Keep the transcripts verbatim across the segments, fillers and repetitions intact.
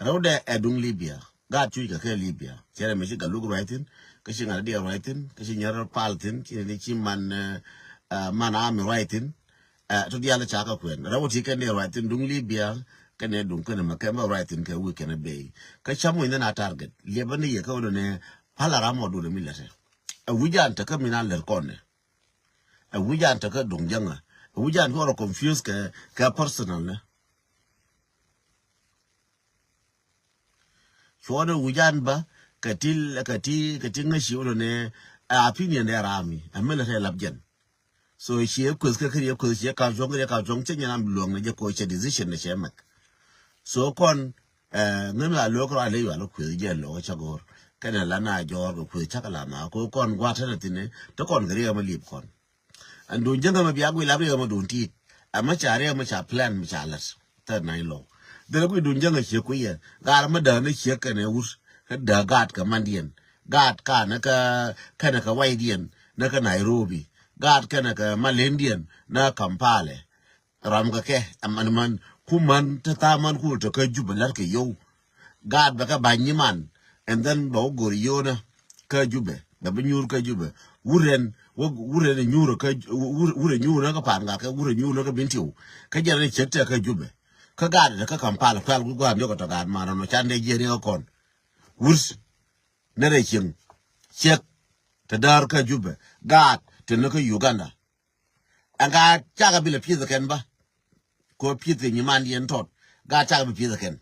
Rɛwdɛ ɛ duŋ Libya. Gaat cuc kɛ kɛ Libya. Cɛ rɛ mi ci Galuk ruac thi̱n, kä ci ŋa̱t diɛɛr ruac thi̱n, kä ci Nyɛr pal thi̱n, ci ni ci man, eh, eh, man ami ruac thi̱n. Eh, to diaal ca kɛ kuɛn. Rɛw ti kɛn diɛɛr ruac thi̱n duŋ Libya, kɛn ɛ duŋ kɛn ɛ mɛ kɛn bä ruac thi̱n kɛ wi̱i̱ kɛn ɛ bey. Kä cam wi̱ny ni na target. Liɛpä ni yɛ kä wä ni pala ram mɔ duun mi lɛtɛ. Ɛ wi̱c an tekä mi na lɛr kɔn nɛ. Ɛ wi̱c an tekä duŋ jäŋä. Ɛ wi̱c an kɔn rɔ confuse kɛ, kɛ personal nɛ. Cuɔnɛ wi̱c an bä kɛ ti, kɛ ti, kɛ ti ŋäci wä nɛ, ɛ opinion dɛ ram mi. Ɛ mi lɛ tɛ lap jɛn. So ciɛ kueth kä kɛ riɛ kueth ciɛ kap cuɔ̱ŋ kɛ riɛ kap cuɔ̱ŋ cɛ nyɛ ram luɔ̱ŋ nɛ jɛ ko cɛ decision nɛ cɛ mɛk. So kɔn, eh, ŋän la lo̱k rɔ a ley wal kueth jɛ lo̱k cɛ go̱r. Kɛnɛ la na jɔɔr kɛ kueth cak la na ko kɔn gua̱t tɛnɛ thi̱n ɛ, te kɔn kɛ riɛ mɛ lip kɔn. Ɛn duun jäŋä mɛ bia guiy lap riɛk mɛ duun ti̱i̱t. Ɛmɛ ca riɛk mɛ ca plan mɛ ca lät. Third nine law. Dhilɛ guiy duun jäŋä ciek kuiyɛ. Gaat mɛ dääk ni ciek kɛnɛ wut. Kä dääk gaat kɛ mandiɛn. Gaat kanɛ kä, kɛnɛ kɛ waydiɛn. Nɛ kä Nairobi. Gaat kɛnɛ kɛ malendiɛn. Nɛ Kampala. Ram kɛ kɛ, ɛmɛn män, ku män, te tha̱a̱ŋ män ku te kä Jubɛ la̱t kɛ yio̱w. Gaat bɛ kɛ ba̱ny nyiman, and then bɛ wä go̱r yio̱wä kä Jubɛ, bɛ bi nyuur kä Jubɛ. Wurɛn, wä, wurɛn nyuur kä, wur-, wurɛn nyuur kä Pa̱a̱n Gak kɛ, wurɛn nyuur kä Bentiu. Kä jɛn ni ciek te kä Jubɛ. Kä gaat te kä Kampala, kual ku gua̱a̱r ni kɛ tɔ gaat man nɔ, can dee jiɛn ni kä kɔn. Wur, nɛ rɛ cieŋ, ciek, te däär kä Jubɛ. Gaat, te ni kä Uganda. Ɛn ka cakɛ bi lɛ pi̱eth kɛn bä. Kɛ pi̱eth kɛ nyimandiɛn tɔt. Ka cakɛ bi pi̱eth kɛn.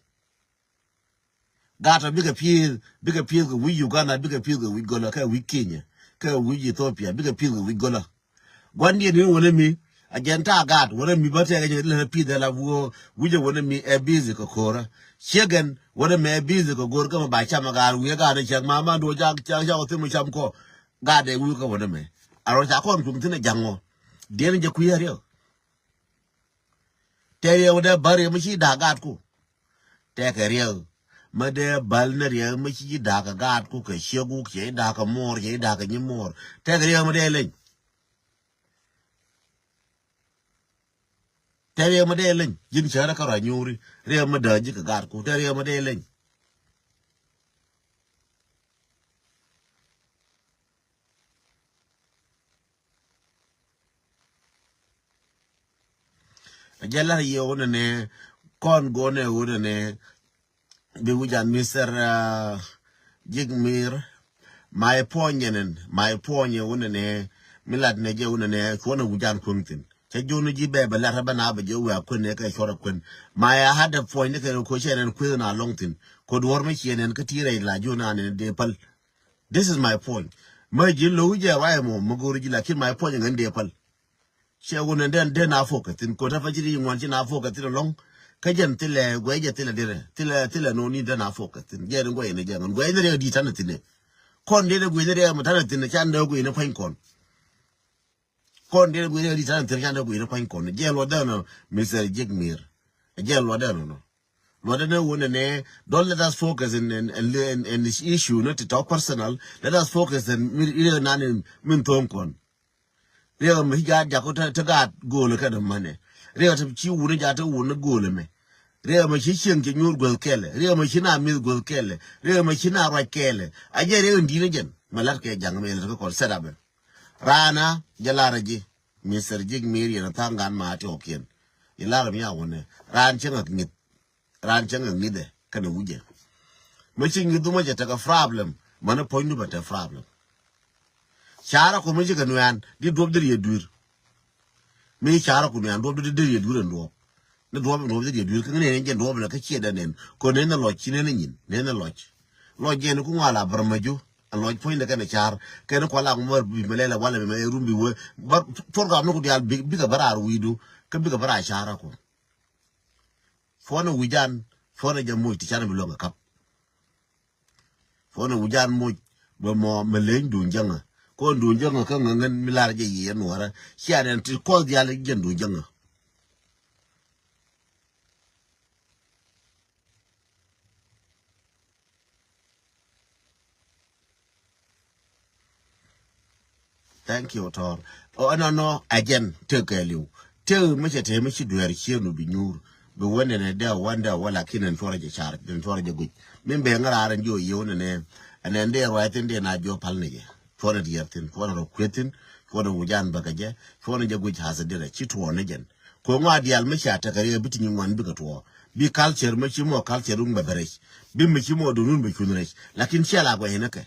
Ka tɔ bikɛ pi̱eth, bikɛ pi̱eth kɛ wi̱c Uganda, bikɛ pi̱eth kɛ wi̱c gölä, kɛ wi̱c Kenya, kɛ wi̱c Ethiopia, bikɛ pi̱eth kɛ wi̱c gölä. Gua̱ndiɛn in wänɛ mi, a jɛn ta̱a̱ gaat, wänɛ mi bä tɛkɛ jɛ lɛ pi̱eth ala wuɔ, wi̱cɛ wänɛ mi ɛ busy kɛ ko̱rä. Ciegɛn, wänɛ mi ɛ busy kɛ go̱r kä mɛ ba cam a gaat, wi̱i̱ a gaat ni cak ma, ma duɔ cak, cak, cak ɔ thim cam kɔ. Gaat dee wi̱i̱ kä wänɛ mɛ. A rɔ ca kɔn cuŋ thi̱n a ja̱ŋ ɔ. Diɛn jɛ kui̱ a riɛk. Tɛ riɛk wä dee bäl riɛk mi ci da̱a̱k gaatku. Tɛkɛ riɛk. Mi dee bäl ni riɛk mi ci da̱a̱k kɛ gaatku kɛ ciek wuk cɛ da̱a̱k kɛ muɔɔr cɛ da̱a̱k kɛ nyi muɔɔr. Tɛkɛ riɛk mi dee leny. Tɛ riɛk mi dee leny, ji̱n cärä kä rɔ nyuuri, riɛk mi dääk ji̱ kɛ gaatku, tɛ riɛk mi dee leny. A jɛ lar yɛ wunɛ nɛ, kɔn gonɛ wunɛ nɛ, bi wi̱c an Mister, uh, Jik Mir, my point yɛn ɛn, my point yɛ wunɛ nɛ, mi lat nɛ jɛ wunɛ nɛ, cuɔnɛ wi̱c an kuäŋ thi̱n. Cɛ jɔn ji̱ bɛ bɛ lat rɛ bɛ na bɛ jɛ wɛ a kuɛn nɛ kɛ cuɔrɛ kuɛn. My, I had a point nɛ kɛ ko cɛ nɛn kueth na lɔŋ thi̱n. Ko duɔr mi ciɛ nɛn kä ti rɛy la jɔn an nɛ dee päl. This is my point. Mä ji̱ lo̱w jɛ ruac mɔ, mä go̱r ji̱ lakin my point ŋän dee päl. Cɛ wun ɛn den, den a focus thi̱n. Ko ta fa ci ri ŋuan ci na focus thi̱n alɔŋ. Kä jɛn thilɛ guɛc jɛ thilɛ dirɛ. Thilɛ, thilɛ noni den a focus thi̱n. Jɛ ni guɛc ni jɛ ŋun. Guɛc ni riɛk di tanɛ thi̱n. Kɔn den guɛc ni riɛk mi tanɛ thi̱n. Can dee guɛc ni pua̱ny kɔn. Kɔn den guɛc ni riɛk di tanɛ thi̱n. Can dee guɛc ni pua̱ny kɔn. Jɛ luɔt den nɔ, Mister Jik Mir. Jɛ luɔt den nɔ. Luɔtdɛ ni wunɛ nɛ, don't let us focus in, in, in, in, in this issue, not to talk personal. Let us focus in mi, mi, nan in, min thoŋ kɔn. Riɛk mi ci gaat jaku te, te gaat go̱o̱lɛ kɛ ni mänɛ. Riɛk te ci wuni jaku te wuni go̱o̱lɛ mɛ. Riɛk mi ci cieŋ ci nyuur guäth kɛlɛ. Riɛk mi ci na mi̱th guäth kɛlɛ. Riɛk mi ci na ruac kɛlɛ. A jɛ riɛk in di̱t ni jɛn. Mɛ lat kɛ jaŋ mɛ lät kä kɔn set up. Rana jɛ lar ji̱. Mister Jik Mir yɛn a tha̱a̱ŋ gan ma ti ɔkiɛn. Ilar mi a wunɛ. Ran cieŋ ak ŋi̱th. Ran cäŋ ɛ ŋi̱dɛ kɛnɛ wi̱cɛ. Mä ci ŋi̱dhu mä cɛ tekɛ problem. Mänä puɔ̱nydu bɛ te problem. Ca̱rä ku mä ci kɛ nuɛ̈ɛ̈n di duɔ̱p deri yɛ dui̱r. Mi ca̱rä ku nuɛ̈ɛ̈n duɔ̱p deri yɛ dui̱r ɛn duɔ̱p. Ni duɔ̱p ɛn duɔ̱p deri yɛ dui̱r kä ŋi̱n ɛn jɛn duɔ̱p lɛ kä ciɛ dɛ nɛn. Kɔ nɛn ɛ lɔc ci nɛn ɛ nyin nɛn ɛ lɔc. Lɔc jɛn ku ŋual a bär mä ju. Ɛ lɔc puɔ̱nydɛ kɛnɛ ca̱r kɛn kualak mär bi mɛ lɛl ɛ walɛ mɛ rum bi wee. Bär program ni ku diaal bikɛ bä raar wi̱i̱du kä bikɛ bä raar ca̱rä ku. Puɔ̱nɛ wi̱c an, puɔ̱nɛ jɛ moc ti canɛ bi luäŋ ɛ kap. Puɔ̱nɛ wi̱c an moc bɛ mɔ mɛ leny duun jäŋä. Kɔn duun jäŋä kä ŋäŋän mi lar jɛ yiëë nuɔrä. Cia nɛn ti kɔn dhial jɛn duun jäŋä. Thank you, Tor. Ɔ, ɛnɔnɔ, ɛ jɛn, tëk kɛɛliw. Tëk mi cɛ tëë mi ci dueer cieen ɔ bi nyuur. Bi wä nɛnɛ dee wä dee wä, lakin ɛn cuɔrɛ jɛ car, ɛn cuɔrɛ jɛ guic. Min bɛ ŋäraar ɛn jiɔ yiëw nɛnɛ, ɛn ɛn dee ruac thin dee na jiɔ pal ni jɛ. Cuɔrɛ diɛɛr thin, cuɔrɛ rɔ kueth thin, cuɔrɛ wujan bäkɛ jɛ, cuɔrɛ jɛ guic hasɛ dirɛ, ci tuɔɔ ni jɛn. Kɛ ŋɔa diaal mi cia tekɛ riɛk bi ti nyin ŋuan bikɛ tuɔɔ. Bi culture mi ci mɔ culture wun bɛ bɛ rɛc. Bi mi ci mɔ dun wun bɛ cun rɛc. Lakin cia la guɛc ni kɛ.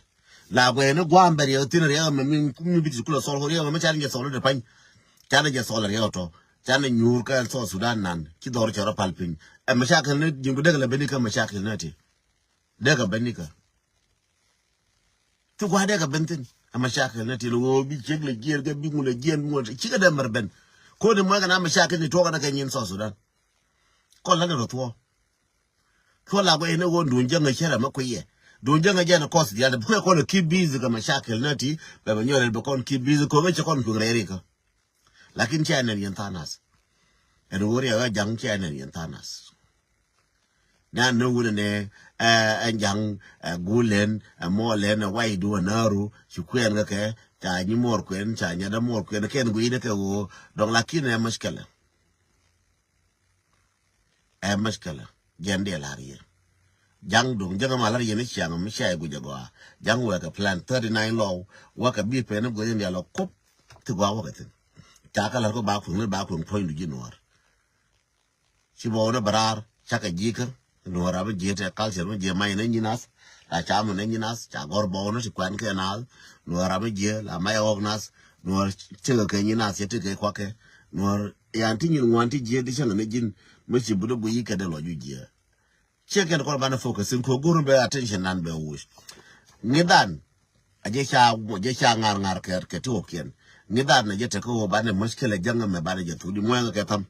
La guɛc ni guam bɛ riɛk thin riɛk mɛ mi, mi bi ti kulɛ thɔl riɛk mɛ mi ca ni jɛ thɔl dee pany. Ca ni jɛ thɔl riɛk tɔ. Ca ni nyuur kɛ South Sudan nan. Ci dhɔr cɛ rɔ pal piny. Ɛ mashakil ni jiŋ bi dek lɛ ben ni kɛ mashakil ni ti. Dek a ben ni kɛ. Ti gua̱a̱ dee kɛ ben thin. Ɛ mashakil ni ti ni ɣöö bi ciek lɛ jiɛɛr kɛ bi ŋun lɛ jiɛɛn bi ŋun lɛ cikɛ dee mɛr ben. Koni muɔ̱c kɛ na mashakil ni tuɔɔk kɛ nyin South Sudan. Kɔn la ni rɔ thuɔɔ. Thuɔɔ la guɛc ni ɣöö duun jäŋ ɛ cärɛ mɛ kuiyɛ. Duun jäŋ ɛ jɛn ɛ kɔs diaal dee bi kuɛ kɔn ɛ keep busy kɛ mashakil ni ti bɛ bɛ nyɔrɛ bɛ kɔn keep busy kɛ ɣöö cɛ kɔn kui̱ rɛɛri kɛ. Lakin cia nɛn yɛn tha̱a̱ŋ nath. Ɛn ɣöö riɛk ɛ ja̱ŋ cia nɛn yɛn tha̱a̱ŋ nath. Nɛn ni wunɛ nɛ ɛ ja̱ŋ ɛ guulɛn ɛ muɔlɛn ɛ waydu ɛ nääru ci kuɛn kä kɛ ca nyi muɔr kuɛn ca nyadä muɔr kuɛn kɛn gui̱dɛ kɛ ɣöö dɔ̱ŋ lakin ɛ mushkila. Ɛ mushkila. Jɛn dee la̱r yɛ. Ja̱ŋ duŋ jäŋ ma la̱r yɛ ni ciaŋ mi cia yɛ guic agɔaa. Ja̱ŋ wekɛ plan thirty nine lɔw wekɛ bi pɛn ni guic in dial ɔ kop. Ti gɔaa wekɛ thin. Ca kä la̱r kä ba kueŋ ni ba kueŋ puɔ̱nydu ji̱ nuɔ̱ɔ̱r. Ci bɔw ni bɛ raar cakɛ ji̱ kä nuɔ̱ɔ̱r ram mi ji̱ tɛ culture mi ji̱ mac ni nyi nath. La ca mi ni nyi nath ca gɔr bɔw ni ti kuan kɛ nath. Nuɔ̱ɔ̱r ram mi ji̱ la mac ɣɔk nath. Nuɔ̱ɔ̱r cäŋɛ kɛ nyi nath cɛ ti kɛ kuakɛ. Nuɔ̱ɔ̱r yan ti nyin ŋuan ti ji̱ di cäŋɛ ni ji̱n mi ci bi di guic kɛ dee lɔ ju ji̱. Ciɛ kɛn kɔn banɛ focus in kɛ go̱r bɛ attention nan bɛ wuc. Ŋi̱dhan a jɛ ca jɛ ca ŋar ŋar kɛ kɛ ti wä kiɛn. Ŋi̱dhan a jɛ tekɛ wä banɛ mushkila jäŋ mɛ banɛ jɛ thudi muɛŋ kɛ tham.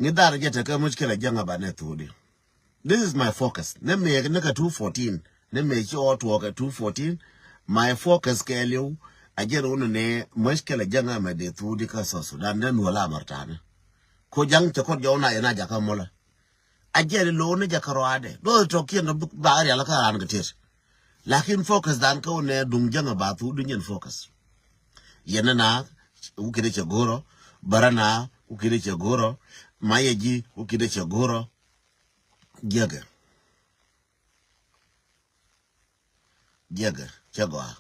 Ŋi̱dhan a jɛ tekɛ mushkila jäŋ banɛ thudi. This is my focus. Ni mɛ ni kɛ two fourteen ni mɛ ci ɔ tuɔɔkɛ two fourteen. My focus kɛ liw a jɛ ni wun ni mushkila jäŋ mɛ dee thudi kä South Sudan ni nuɔla mɛrtani. Ko ja̱ŋ cɛ kɔt jɔw na yɛn a jakä mɔlɛ. A jɛɛli lo̱o̱ ni jɛ kärɔaadɛ. Do̱th tɔ̱kiɛn ba rial kä raan kɛ tiet. Lakin focus dan kä wunɛ duŋ jäŋä ba thuk duŋ yɛn focus. Yɛn na wukidɛ cɛ go̱rɔ, bärä na wukidɛ cɛ go̱rɔ, mayɛ ji̱ wukidɛ cɛ go̱rɔ. Jiäkɛ. Jiäkɛ cɛ gɔaa.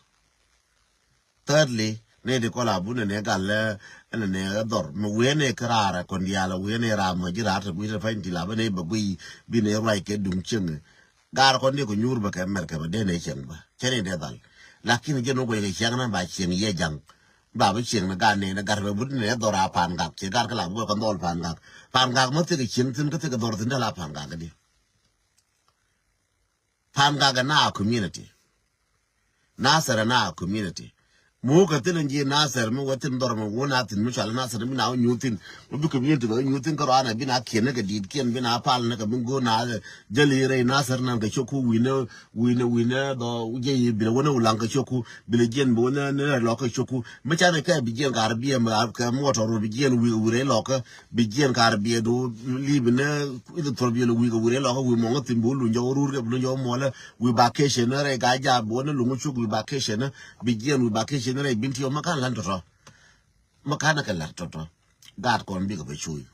Thirdly, ni di kɔla bu ni ni gal ni ni dhɔr mi wi̱i̱ ni kɛ raar kɔn diaal wi̱i̱ ni raar mɔ ji̱ raar te gui̱ te pany ti la bä ni bɛ gui̱ bi ni ruac kɛ duŋ cieŋ. Gaar kɔn di kɛ nyuur bä kɛ mɛr kɛ bä dee ni cieŋ bä cɛ ni dee dhal. Lakin jɛ ni gui̱ kɛ cieŋ na ba cieŋ yɛ jaŋ. Ba bä cieŋ ni gaar ni ni gar bɛ bu ni dhɔr a Pan Gak ci gaar kɛ la bu kɛ dhɔl Pan Gak. Pan Gak mɔ thikɛ cieŋ thin kä thikɛ dhɔr thin dee la Pan Gak di. Pan Gak ɛ na community. Nasir ɛ na community. Mi wä kɛ thin ɛn ji̱ Nasir mi wä thin dhɔr mi wä na thin mi cual Nasir mi na wä nyuth thin. Mi bi community bɛ wä nyuth thin kä rɔanɛ bi na kiɛn ni kɛ di̱i̱t kiɛn bi na pal ni kɛ mi go̱o̱r na jäli rɛy Nasir nan kɛ cio̱k ku wi̱n ni wi̱n ni wi̱n ni dhɔ jɛ yi bi lɛ wä ni wulaŋ kɛ cio̱k ku bi lɛ jiɛn bi wä ni rɛy lɔk kɛ cio̱k ku. Mi canɛ kɛ bi jiɛn kar biɛ mi kɛ muɔtɔ rɔ bi jiɛn wi̱i̱ wi̱i̱ rɛy lɔk kɛ. Bi jiɛn kar biɛ du libi ni ithi thor biɛ lɛ wi̱i̱ kɛ wi̱i̱ rɛy lɔk kɛ wi̱i̱ mɔŋ thin bi wä luny jɔk rur kɛ bi luny jɔk muɔlɛ wi̱i̱ vacation rɛy ka jaa bi wä ni luŋ cuk wi̱i̱ vacation. Bi jiɛn wi̱i̱ vacation rɛy bin ti ɔ ma kan lan tɔtɔ. Ma kan kɛ lat tɔtɔ. Gaat kɔn bikɛ bɛ cuy.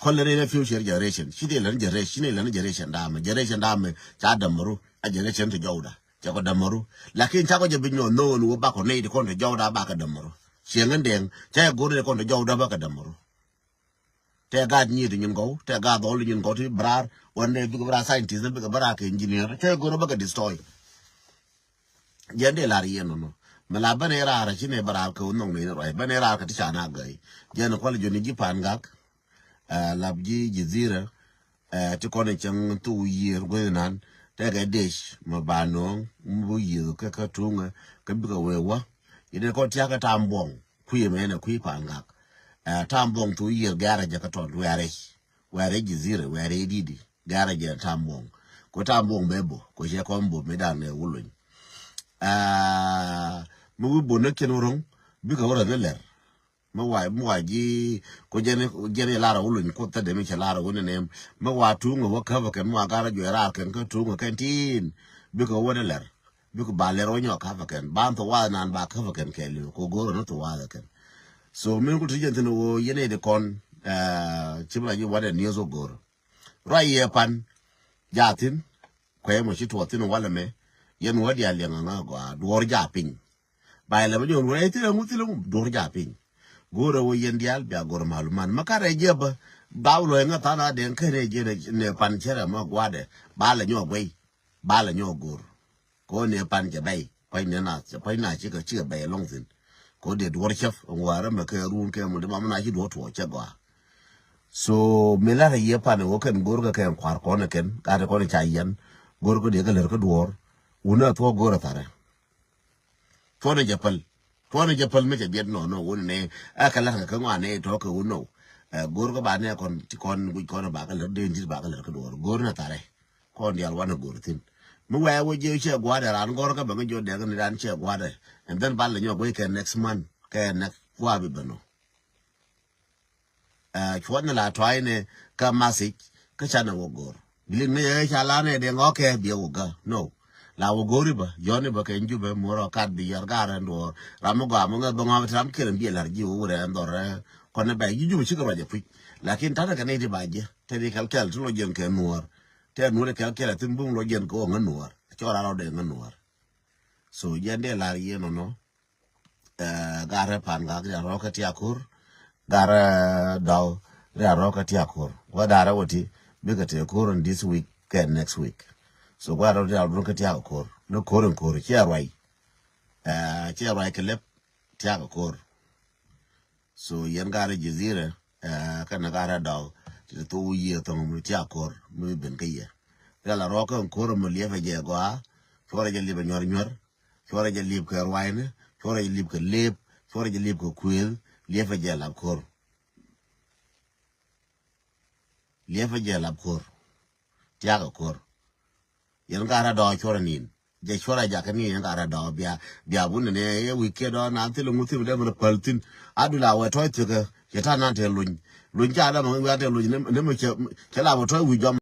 Kɔn lɛ ni future generation ci dee lɛ ni generation ci ni lɛ ni generation damɛ generation damɛ ca damaru. A generation ti jɔwda. Cɛ kɔ damaru. Lakin ca kɔ jɛ bi nyɔ noon wä bakɔ ney di kɔn ti jɔwda bakɛ damaru. Ciɛ ŋän dɛŋ ca yɛ go̱r ni kɔn ti jɔwda bakɛ damaru. Tɛ gaat nyiet nyin gɔw tɛ gaat dhɔl nyin gɔw ti brar. Wän dee bikɛ bra scientist bikɛ bra kɛ engineer ca yɛ go̱r bakɛ destroy. Jɛn dee lar yɛn nɔnɔ. Mɛ la bɛn ɛ raar ci ni bɛ raar kɛ wä nhɔŋ ni ruac bɛn ɛ raar kɛ ti ca na gäi. Jɛn kual joni ji̱ Pan Gak. Ɛ lap ji̱ Jazira. Ɛ ti kɔn cäŋ thok yiër guäth nan tekɛ dec mɛ ba no̱o̱ŋ mi bi yiëth kä kä tuŋä kä bikɛ wee wä. Yet kɔn tiakä Tam Buɔŋ kui̱ mɛ ɛn ɛ kui̱ Pan Gak. Ɛ Tam Buɔŋ thok yiër gɛ̈rɛ jɛ kä tɔt wɛ̈rɛ wɛ̈rɛ Jazira wɛ̈rɛ di̱t gɛ̈rɛ jɛ Tam Buɔŋ. Ko Tam Buɔŋ bɛ bo ko cɛ kɔn bo mi dan ɛ wä lony. Ɛ mi wi̱i̱ bo ni kiɛn wä ro̱ŋ bikɛ wä rɛ ni lɛr. Mi wa mi wa ji̱ ko jɛn jɛn ilar a wä luny kuoth thädɛ mi cɛ lar a wä ni nɛm. Mi wa tuŋ a wä käp a kɛn mi wa gar a juɛ rar kɛn kä tuŋ a kɛn tin. Bikɛ wä ni lɛr bikɛ ba lɛr wä nyɔk käp a kɛn ban thok wath nan ba käp a kɛn kɛɛliw ko go̱r a ni thok wath a kɛn. So min ku ti jɛn thin a wä yɛn a di kɔn Ɛ, ci mi la ji̱ wanɛ nieth wä go̱r. Ruac yɛ pan jathin kuɛ mɔ ci tuɔthin walɛ mɛ. Yɛn wä diaal liɛŋ aŋa gɔaa duɔr ja piny. Ba ilɛ bä jɔn wurɛ thilɛ ŋu thilɛ ŋu dur ja piny. Go̱rɛ wä yɛn diaal bia go̱rɛ maluman ma karɛ jɛ bä. Ba wä lɔy ŋa than a den kɛn ɛ jɛ nɛ pan cɛrɛ ma guadɛ. Ba lɛ nyɔ guɛy. Ba lɛ nyɔ go̱r. Ko nɛ pan cɛ bɛy. Pay nɛ na pay na cikɛ cikɛ bɛy lɔŋ thin. Ko dee duɔr cɛp ŋuarɛ mɛ kɛ run kɛ mul de ma mɛ na ci duɔr tuɔ cɛ gɔa. So mi lar yɛ pan wä kɛn go̱r kɛ kɛn kuar kɔn kɛn ka te kɔn ca yɛn. Go̱r kɛ dee kɛ lɛr kɛ duɔr. Wunɛ thuɔ go̱rɛ tharɛ. Tuɔnɛ jɛ päl. Tuɔnɛ jɛ päl mi cɛ biɛt nɔ nɔ wun nɛ. Ɛ kɛ la̱t kɛ ŋɔa nɛ tɔ kɛ wun nɔ. Ɛ go̱r kɛ ba nɛ kɔn ti kɔn guic kɔn ba kɛ lär den dit ba kɛ lär kɛ duɔr go̱r nɛ tharɛ. Kɔn dial wanɛ go̱r thin. Mi wɛ wä jɛ cɛ guadɛ ran gɔr kɛ bɛ ŋä jɔ dɛk ni ran cɛ guadɛ. And then ba lɛ nyɔ guic kɛ next month kɛ next kua bi bɛ nɔ. Ɛ cuɔt ni la tɔa̱c ni kä message kä canɛ wä go̱r. Bilik ni yɛ ca la ni dee ŋɔkɛ biɛ wä gä no. La wä go̱r iba yɔn iba kɛ jubɛ murɔ kat bi yɔr garɛ nduɔr ram mi gɔaa mi ŋäth bä ŋɔk ti ram kiɛl in biɛ lar ji̱ wä wurɛ ɛn dhɔrɛ. Kɔn ni bɛ ji̱ jubɛ cikɛ ruac ɛ puc. Lakin ta̱nɛ kɛ ni ti ba jiɛ te di kɛl kɛl ti lɔ jiɛn kɛ nuɔr. Te nuɔr kɛl kɛl ɛ thin bum lɔ jiɛn kɛ wä ŋä nuɔr cɔra rɔ dee ŋä nuɔr. So jiɛn dee lar yɛ nɔnɔ. Ɛ, garɛ pan gak ria rɔ kä tia kor. Garɛ dɔw ria rɔ kä tia kor. Wa darɛ wä ti bikɛ te kor in this week kɛ next week. So garɛ ria rɔ kä tia kor ni kor in kor cia ruay. Ɛ, cia ruay kɛ lɛp tia kor. So yɛn garɛ jizire ɛ kɛn garɛ dɔw ti thou yiëë thɔŋ mi tia kor mi ben kä yɛ. Ria la rɔ kä in kor mi liɛpɛ jɛ gɔaa. Cuɔrɛ jɛ liɛpɛ nyuɔr nyuɔr. Cuɔrɛ jɛ lip kɛ ruayni, cuɔrɛ jɛ lip kɛ lep, cuɔrɛ jɛ lip kɛ kuëëth. Liɛpɛ jɛ lap ko̱r. Liɛpɛ jɛ lap ko̱r. Tiakä ko̱r. Yɛn ka rɛ dɔɔ cuɔrɛ nin. Jɛ cuɔrɛ jakä ni yɛn ka rɛ dɔɔ bia bia bun ni yɛ wi̱i̱ kiɛ dɔɔ na thil ŋu thil dee mɛ päl thin. Adu la wɛ tɔy thikä. Cɛ ta̱a̱ na te luny. Luny ca dee mɛ wi̱i̱ a te luny ni mɛ cɛ la wɛ tɔy wi̱i̱ jɔm.